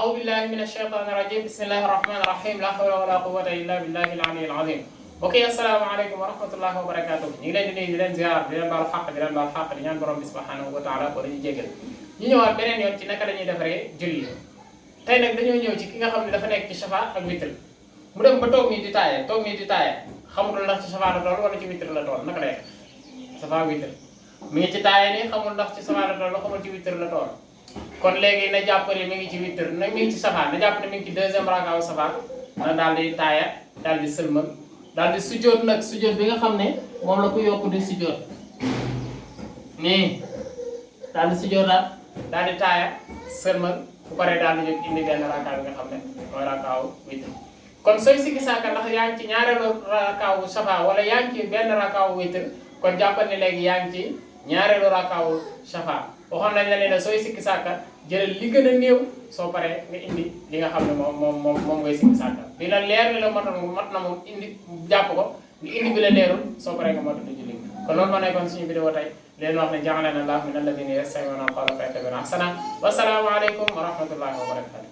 أعوذ بالله من الشيطان الرجيم بسم الله الرحمن الرحيم لا حول ولا قوة إلا بالله العلي العظيم. ok asalaamaaleykum wa rahmatullahi wa barakatuh. ñu ngi leen di nuyu di leen ziar di leen baal xaq di leen baal xaq di ñaan borom bi subhanahu wa taala ko dañuy jégal ñu ñëwaat beneen yoon ci naka la ñuy defaree julli. tey nag dañoo ñëw ci ki nga xam ne dafa nekk ci shafa ak witr mu dem ba toog nii di taaya xamul ndax ci shafa la tool wala ci witr la tool naka lay def shafa witr mi ngi ci taaya nii xamul ndax ci shafa la tool xamul ci witr la tool. kon léegi na jàpp ne mi ngi ci witr na mi ngi ci safa na jàpp ne mi ngi ci deuxième rakaaw safa na daal di taaya daal di sëlmal daal di sujjoot nag sujjoot bi nga xam ne moom la ko yokk di sujjoot nii daal di sujjoot daal di taaya sëlmal bu paree daal di jóg indi benn rakaaw bi nga xam ne mooy rakaaw witr. kon sooy sikki saaka ndax yaa ngi ci ñaareelu rakaawu safa wala yaa ngi ci benn rakaawu witr kon jàppal ne léegi yaa ngi ci ñaareelu rakaawu safa. waxoon nañ la ne sooy sikki sàkka jëlal li gën a néew soo paree nga indi li nga xam ne moom ngay sikki sàkka bi la leer ni la mat na moom indi jàpp ko nga indi bi la leerul soo paree nga motu julli kon loolu ma nekkoon suñu vidéo tey leen wax ne ja'alana Allahu min alladhina yastami'una al-qawla fayattabi'una ahsana wa salaamu aleykum wa rahmatullahi wa barakatuh.